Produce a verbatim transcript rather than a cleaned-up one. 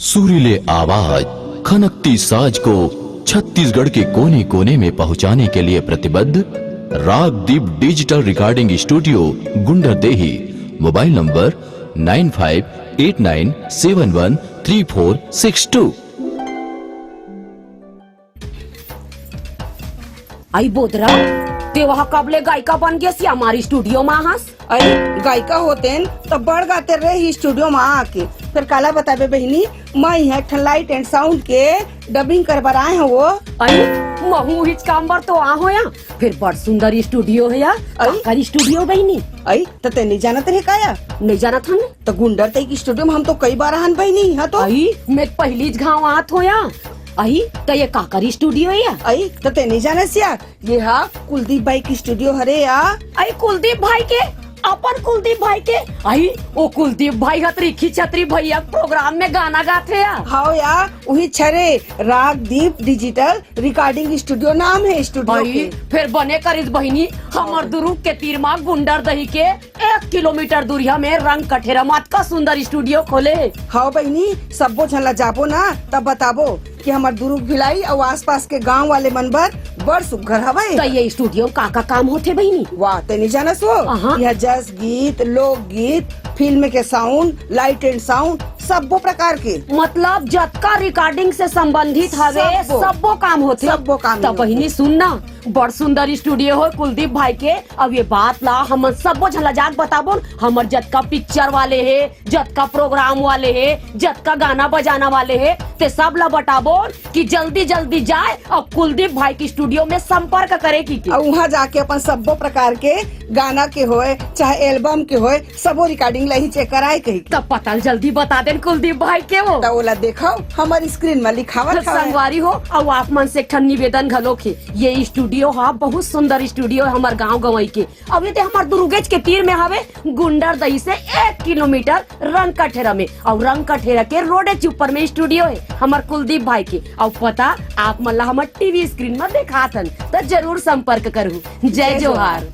सुरीले आवाज, खनकती साज को छत्तीसगढ़ के कोने कोने में पहुंचाने के लिए प्रतिबद्ध Ragdeep digital recording studio, Gunderdehi. Mobile number nine five eight nine seven one three four six two. अई बोदरा, ते वहा कब ले गायिका बन गेस या हमारी स्टूडियो मा हस? अई गायिका होतेन त बड़ गाते रहे ही स्टूडियो मा आके। फिर काला बताबे बहिनी, मैं यहाँ एक ठन लाइट एंड साउंड के डबिंग कर बर आए हूँ वो। अई महू हिच काम बर तो आ हो या। फिर बड़ सुंदर स्टूडियो है या। अई? काकर स्टूडियो बहिनी? अई त ते नहीं जानत रहे का या? नहीं जानत हन। त गुंडरदेही की स्टूडियो में हम तो कई बार आन बहिनी यहाँ तो। अई मैं पहली घाव आत हो या। अई त ये काकर स्टूडियो है या? अई त ते नहीं जानस या, ये हा कुलदीप भाई की स्टूडियो हरे या। अई कुलदीप भाई के, अपन कुलदीप भाई के। अई ओ कुलदीप भाई हत रिखी छतरी भैया प्रोग्राम में गाना गात है या। हाव या, वही छरे रागदीप डिजिटल रिकॉर्डिंग स्टूडियो नाम है स्टूडियो भाई। के। फिर बने करिस बहिनी, हमर दुरुग के तीर मा गुंडरदेही के एक किलोमीटर दूरिया में रंग कठेरा मा अतका सुंदर स्टूडियो खोले। हाव बहिनी, सब्बो झन ला जाबो ना तब बताबो कि हमर दुरुग भिलाई अउ आसपास के गांव वाले मन बर बड़ सुघर हवय। त ये स्टूडियो का का काम होथे बहिनी? वाह, ते नहीं जानस वो? अहाँ। यह जस गीत, लोकगीत, फिल्म के साउंड, लाइट एंड साउंड, सब्बो प्रकार के। मतलब जतका रिकॉर्डिंग से संबंधित हवे, सब्बो। सब्बो काम होथे। सब्बो काम त ही बहिनी होथे। सुन ना, बड़ सुंदर स्टूडियो हो कुलदीप भाई के। अब ये बात ला हमन सब्बो झन ला जाके बताबो, हमर जतका पिक्चर वाले हे, जतका प्रोग्राम वाले हे, जतका गाना बजाना वाले हे, ते सब ला बताबो कि जल्दी जल्दी जाए अउ कुलदीप भाई की स्टूडियो में संपर्क करे की, की। अउ वहाँ जाके अपन सब्बो प्रकार के गाना के होए, चाहे एल्बम के होए, सबो रिकॉर्डिंग ला ही चेक कराए कही के। तब पता ल जल्दी बता देन कुलदीप भाई के वो। त ओला देखो, हमर स्क्रीन में लिखावत हवय। संगवारी हो, अउ आप मन से एक ठन निवेदन घलोक हे, ये स्टूडियो हा बहुत सुंदर स्टूडियो है हमर गांव गंवई के। अभी ते हमर दुरुगेच के तीर में हवे, गुंडरदेही से एक किलोमीटर रंग कठेरा में, अउ रंग कठेरा के रोडे ऊपर में स्टूडियो है हमर कुलदीप भाई के। अउ पता आप मन ला हमर टीवी स्क्रीन में देखात हन, त जरूर संपर्क करहु। जय जय जोहार। जोहार।